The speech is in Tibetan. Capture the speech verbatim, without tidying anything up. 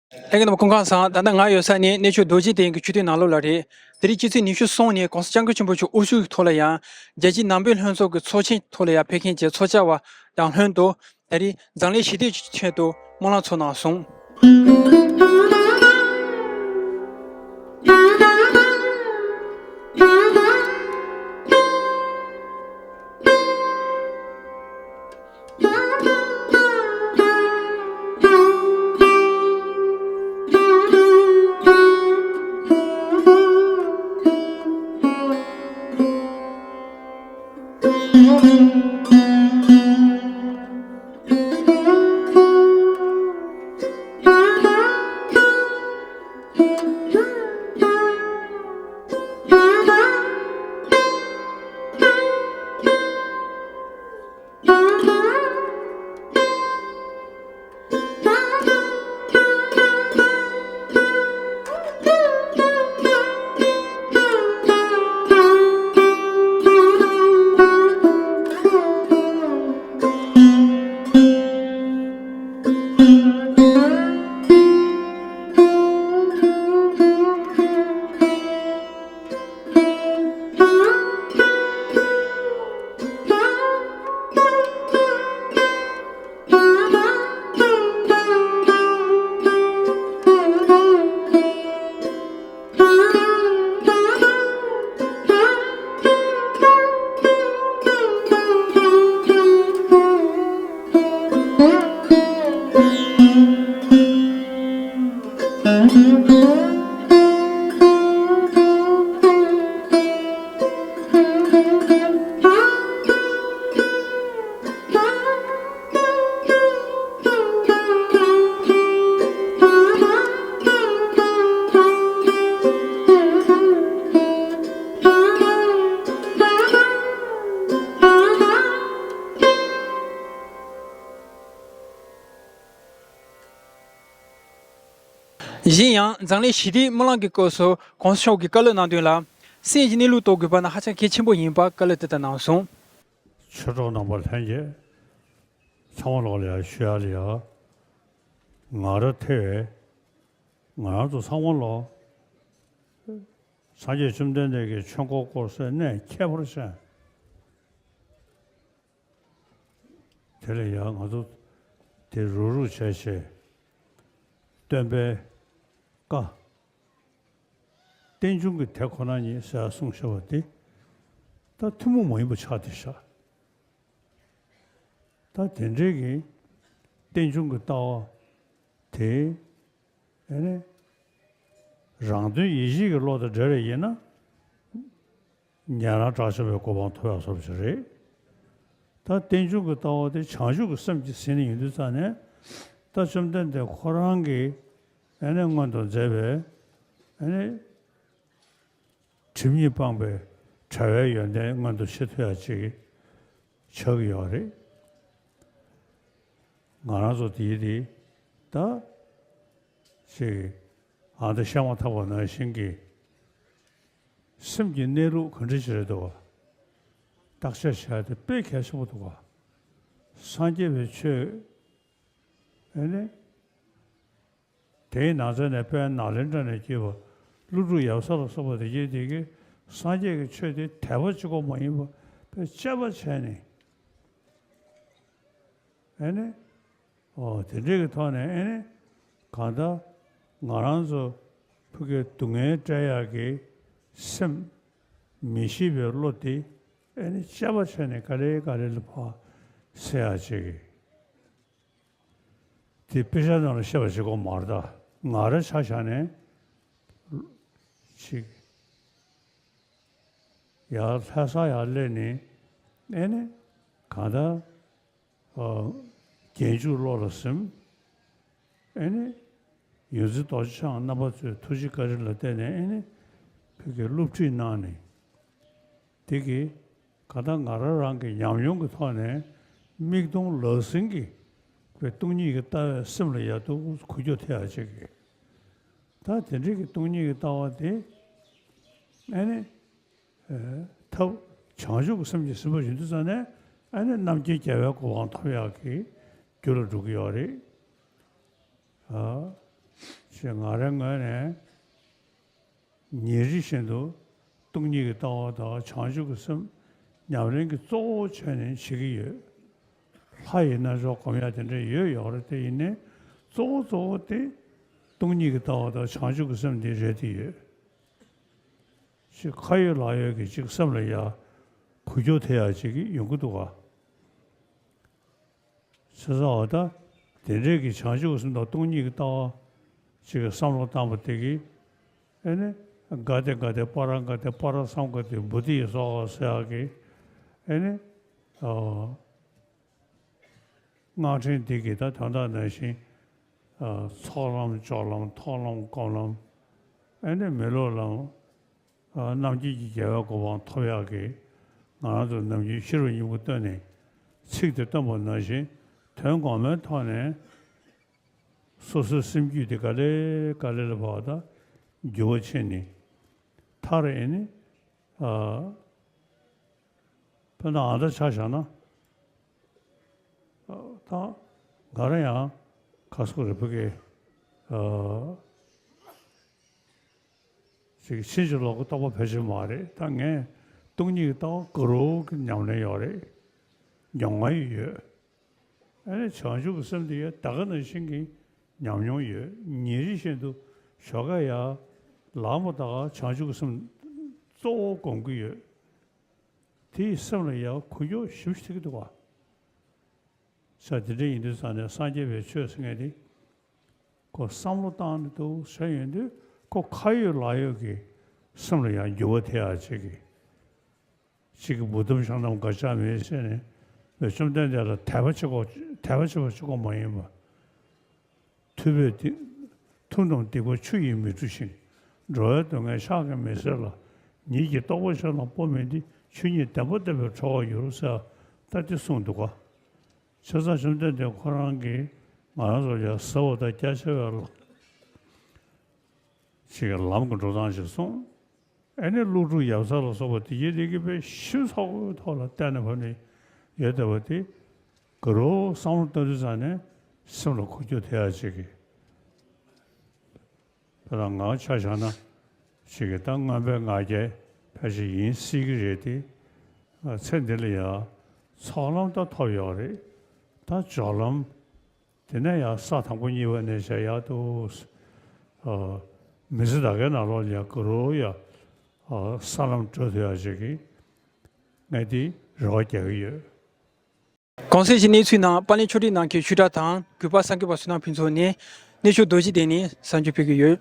ལྷན་རྒྱས་རྣམ་པ་སྐུ་ཁམས་བཟང་། ད་ལྟ་ང་ཡོད་ས་ནི་གནས་མཆོག་རྡོ་རྗེ་གདན་གྱི་མཆོད་རྟེན་ནང་ལོགས་ལ་རེད། དེ་རིང་སྤྱི་ཚེས་ཉི་ཤུ་གསུམ་ནས་༸གོང་ས་༸སྐྱབས་མགོན་ཆེན་པོ་མཆོག་དབུ་བཞུགས་ཀྱི་ཐོག་ལ་ཡང་རྒྱལ་སྤྱིའི་ནང་པའི་ལྷན་ཚོགས་ཀྱི་ཚོགས་ཆེན་ཐོག་ལ་ཡང་ཕེབས་མཁན་གྱི་ཚོགས་བཅར་བ་དང་ལྷན་དུ། ད་རེས་འཛམ་གླིང་ཞི་བདེའི་ཆེད་དུ་སྨོན་ལམ་ཚོགས་གནང་སོང་། གཞན་ཡང་འཛམ་གླིང་ཞི་བདེའི་སྨོན་ལམ་གྱི་སྐབས་སུ་༸གོང་ས་མཆོག་གིས་བཀའ་སློབ་གནང་དོན་ལ། སེམས་ཀྱི་གནས་ལུགས་རྟོགས་དགོས་པ་ནི་ཧ་ཅང་གལ་ཆེན་པོ་ཡིན་པ་བཀའ་སློབ་དེ་ལྟར་གནང་སོང་། ཆོས་གྲོགས་རྣམ་པ་ལྷན་རྒྱས་ཚང་མ་ལོག་ལ་ཡ་ཞུ་ཡ་ལ་ཡ། ང་རང་ཐེ་བའི་ང་རང་ཚོ་ཚང་མ་ལོག་སངས་རྒྱས་བཅོམ་ལྡན་འདས་ཀྱི་ཆོས་འཁོར་བསྐོར་སའི་གནས་ཁྱད་པར་ཅན། དེ་ལ་ཡང་ང་ཚོ་དེ་རུག་རུག་བྱས་བྱས། སྟོན་པའི་བཀའ། རྟེན་འབྱུང་གི་དེ་ཁོ་ན་ཉིད་ཟེར་གསུངས་བཞག་པ་དེ། ད་ཐུན་མོང་མ་ཡིན་པ་ཆགས་བསྡད་བཞག་ད་དེ་འདྲའི་གི་རྟེན་འབྱུང་གི་ལྟ་བ་དེ། ཨེ་ནི། རང་དོན་ཡིད་བྱེད་ཀྱི་བློ་དང་འབྲེལ་བ་ཡིན་ན། ཉན་རང་དགྲ་བཅོམ་པའི་གོ་འཕང་ཐོབ་ཡག་བཟོ་འདྲ་ཅིག་རེད། ད་རྟེན་འབྱུང་གི་ལྟ་བ་དེ་བྱང་ཆུབ་ཀྱི་སེམས་ཀྱིས་ཟིན་ནས་ཡིན་དུས་ཙང་ནས། ད་བཅོམ་ལྡན་འདས་ཁོ་རང་གིས་ཨེ་ནི་སྔོན་དུ་མཛད་པའི་ཨེ་ནི། སྒྲིབ་གཉིས་སྤངས་པའི་བྲལ་བའི་ཡོན་ཏན་མངོན་དུ་བྱེད་ཐུབ་ཡག་ཅིག་ཆགས་ཀྱི་ཡོད་རེད། ང་རང་ཚོ་དེའི་དེ་ད་ཅིག་ཨ་ད་བཤད་མ་ཐག་པ་ནང་བཞིན་གྱི་སེམས་ཀྱི་གནས་ལུགས་ག་འདྲ་ཅིག་རེད་འདུག་བ། བརྟག་དཔྱད་བྱ་ཡ་དེ་དཔེ་གལ་ཆེན་པོ་འདུག་བ། སངས་རྒྱས་པའི་ཆོས་ཨེ་ནི། དེའི་ནང་ཚན་ནས་དཔལ་ནཱ་ལེནྡྲ་ནས་སྐྱེས་པ་ཀླུ་སྒྲུབ་ཡབ་སྲས་ལ་སོགས་པ་དེ་གྱད་དེ་གིས་སངས་རྒྱས་ཀྱི་ཆོས་དེ་དད་པ་གཅིག་པོ་མ་ཡིན་པ་དཔེ་དཔྱད་པ་བྱས་ནས། ཨེ་ནི། ཨོ་དེ་འདྲའི་གི་ཐོག་ནས་ཨེ་ནི། གང་ལྟར་ང་རང་ཚོ་ཕ་གིའི་སྡུག་བསྔལ་བྲལ་ཡག་གི་སེམས་མི་ཤེས་པའི་བློ་དེ་ཨེ་ནི་དཔྱད་པ་བྱས་ནས་ག་ལེ་ག་ལེ་ལ་ཕར་སེལ་ཡག་ཅིག་གི། དེ་དཔེ་ཆ་ནང་ལ་བཤད་པ་ཞིག་གོ་མ་རེད་ད། ང་རང་ཆ་བཞག་ནས་ཅིག་ཡར་ལྷ་ས་ཡར་སླེབས་ནས་ཨེ་ནི་གང་ལྟར་ཨ་རྒྱན་འཇུག་བློ་ལ་ཟིན། ཨེ་ནི་ཡོངས་འཛིན་རྡོ་རྗེ་འཆང་རྣམ་པ་ཚོའི་ཐུགས་རྗེ་བཀའ་དྲིན་ལ་བརྟེན་ནས་ཨེ་ནི་ཕ་གིར་སློབ་ཁྲིད་གནང་ནས། དེ་གིས་གང་ལྟར་ང་རང་རང་གི་ཉམས་མྱོང་གི་ཐོག་ནས་མིག་མཐོང་ལག་ཟིན་གྱི་དཔེ་སྟོང་ཉིད་ཀྱི་ལྟ་བའི་སེམས་ལ་ཡག་ཏུ་འཁོར་རྒྱུག་ཐེབས་ཡག་ཅིག་གི། ད་དེ་འདྲའི་གི་སྟོང་ཉིད་ཀྱི་ལྟ་བ་དེ་ཨེ་ནི་ཐབས་བྱང་ཆུབ་ཀྱི་སེམས་ཀྱིས་ཟིན་པ་ཡིན་དུས་ཙང་ནས་ཨེ་ནི་རྣམ་མཁྱེན་རྒྱལ་བའི་གོ་འཕང་ཐོབ་ཡག་གི་རྒྱུ་ལ་འགྲོ་གི་ཡོད་རེད། ཨ། ཞེས་ང་རའི་ངོས་ནས་ཉིན་རེ་བཞིན་དུ་སྟོང་ཉིད་ཀྱི་ལྟ་བ་དང་བྱང་ཆུབ་ཀྱི་སེམས་ཉམས་ལེན་གྱི་གཙོ་བོ་བྱས་ནས་བྱེད་ཀྱི་ཡོད། ལྷ་ཡི་རྣལ་འབྱོར་སྒོམ་ཡག་དེ་འདྲ་ཡོད་ཡོད་རེད། དེ་ཡིན་ནའི་གཙོ་བོ་གཙོ་བོ་དེ་སྟོང་ཉིད་ཀྱི་ལྟ་བ་དང་བྱང་ཆུབ་ཀྱི་སེམས་འདི་རེད་དེ་ཡོད། ཅིག་ཁ་ཡོད་ལག་ཡོད་ཀྱི་ཅིག་སེམས་ལ་ཡ་འགུལ་སྐྱོད་ཐེབས་ཡག་ཅིག་ཡོང་གི་འདུག་ག། བྱས་ཙང་འོ་ད་དེ་འདྲས་ཀྱི་བྱང་ཆུབ་སེམས་དང་སྟོང་ཉིད་ཀྱི་ལྟ་བ་ཅིག་གི་བསམ་བློ་བཏང་བ་དེ་གིས་ཨེ་ནི་ག་ཏེ་ག་ཏེ་པ་ར་ག་ཏེ་པ་ར་སཾ་ག་ཏེ་བོ་དྷི་ཡི་སྭཱ་ཧཱ་ཟེར་ཡག་གི་ཨེ་ནི་ཨ། སྔགས་ཕྲེང་འདི་གི་ད་དོན་དག་ནང་བཞིན། ཨ། ཚོགས་ལམ་སྦྱོར་ལམ་མཐོང་ལམ་སྒོམ་ལམ། ཨེ་ནི་མི་སློབ་ལམ། ཨ། རྣམ་མཁྱེན་གྱི་རྒྱལ་བའི་གོ་འཕང་ཐོབ་ཡག་གི་ང་རང་ཚོ་ནམ་རྒྱུན་ཤེས་རབ་སྙིང་པོ་བཏོན་ནས་ཚིག་དེ་བཏོན་པ་ནང་བཞིན་དོན་ངོ་མའི་ཐོག་ནས་སོ་སོའི་སེམས་རྒྱུད་དེ་ག་ལེ་ག་ལེ་ལ་བབ་ད་འགྱུར་བ་ཕྱིན་ནས་མཐར་ཨེ་ནི། ཨ། དཔེར་ན་ཨ་ད་ཆ་བཞག་ན། ཨ། ད་ང་རང་ཡང་ཁ་སོ་རེ་ཕ་གི། ཨ། ཅིག་ཕྱིན་ཅི་ལོག་གི་རྟོགས་པ་བེད་སྤྱོད་མ་རེད། ད་ངས་སྟོང་ཉིད་ཀྱི་ལྟ་བ་དགའ་རབ་ཀྱི་ཉམས་ལེན་ཡོད་རེད། མྱོང་བ་ཡོད། ཨ་ནི་བྱང་ཆུབ་ཀྱི་སེམས་དེ་ཡང་ད་ག་ནང་བཞིན་གྱི་ཉམས་མྱོང་ཡོད། ཉིན་རེ་བཞིན་དུ་ཞོགས་ཀ་ཡར་ལངས་པ་ད་ག་བྱང་ཆུབ་ཀྱི་སེམས་གཙོ་བོ་སྒོམ་གྱི་ཡོད། དེ་ཡིས་སེམས་ལ་ཡང་འགུལ་སྐྱོད་ཞེ་པོ་ཅིག་ཐེབས་ཀྱི་འདུག་ག། ས་དེ་འདྲ་ཡིན་དུས་ཙང་ནས་སངས་རྒྱས་པའི་ཆོས་ཟེར་མཁན་དེ་ཁོ་བསམ་བློ་བཏང་ནས་འདུག་ཟེར་ཡོང་དུས་ཁོ་ཁ་ཡོད་ལག་ཡོད་ཀྱི་སེམས་ལ་ཡང་འགྱུར་བ་ཐེབས་ཡག་ཅིག་གི་ཅིག་གི་བུ་དམ་ཤང་དམ་ག་ཅག་མེད་ཟེར་ནས་བཅོམ་ལྡན་འདས་ལ་དད་པ་བྱེད་དགོས། དད་པ་བྱེད་པ་གཅིག་པོ་མ་ཡིན་པ། ཐུབ་པས་དེ་ཐུབ་རྣམས་སྡིག་པ་ཆུ་ཡིས་མི་འཁྲུ་ཞིང་། འགྲོ་བའི་སྡུག་བསྔལ་ཕྱག་གིས་མི་སེལ་ལ། ཉིད་ཀྱི་རྟོགས་པ་ཆོས་རྣམས་སྤོ་མིན་ཏེ། ཆོས་ཉིད་བདེན་པ་བསྟན་པས་གྲོལ་བར་འགྱུར་ཟེར་ད་དེ་གསུངས་འདུག་ག། བྱས་ཙང་བཅོམ་ལྡན་འདས་ཁོ་རང་གིས་ང་རང་ཚོ་ལ་ཟབ་པ་དང་རྒྱ་ཆེ་བའི་ལམ་ཅིག་གི་ལམ་གྱི་འགྲོ་སྟངས་ཤིག་གསུངས། ཨེ་ནི་ཀླུ་སྒྲུབ་ཡབ་སྲས་ལ་སོགས་པ་དེ་ཡི་རིགས་ཀྱི་དཔེ་ཞིབ་ཚགས་པོའི་ཐོག་ལ་བལྟས་ནས་བབས་ནས་ཡོད་བསྡད་པ་དེ་དགའ་རབ་བསམ་བློ་བཏང་དུས་ཙང་ནས་སེམས་ལ་འགུལ་སྐྱོད་ཐེབས་ཡག་ཅིག་གི། དཔེར་ན་ང་ཆ་བཞག་ན་ཅིག་གི་ད་མངོན་པའི་ང་རྒྱལ་ཕལ་ཆེར་ཡིན་སྲིད་ཀྱི་རེད་དེ། ཚེ་འདི་ལ་ཡང་ཚོགས་ལམ་ད་ཐོབ་ཡོད་རེད། ད་སྦྱོར་ལམ། དེ་ནས་ཡང་ས་དང་པོ་གཉིས་པ་ནས་བྱས་ཡག་ཏུ། ཨ། མི་ཚེ་ད་གའི་ནང་ལོགས་ལ་ཡང་དགའ་རབ་ཡ། ཨ། ས་ལམ་བགྲོད་ཐུབ་ཡག་ཅིག་གི་ངས་དེ་རེ་བ་རྒྱག་གི་ཡོད། གོང་གསལ་གྱི་གནས་ཚུལ་ནང་པཱ་ལགས་ཕྱོགས་སྒྲིག་གནང་མཁན་ཆོས་གྲགས་དང་གུས་པ་སངས་རྒྱས་པ་བསོད་ནམས་ཕུན་ཚོགས་ནས་གནས་མཆོག་རྡོ་རྗེ་གདན་ནས་གསར་འགྱུར་སྤེལ་གྱི་ཡོད།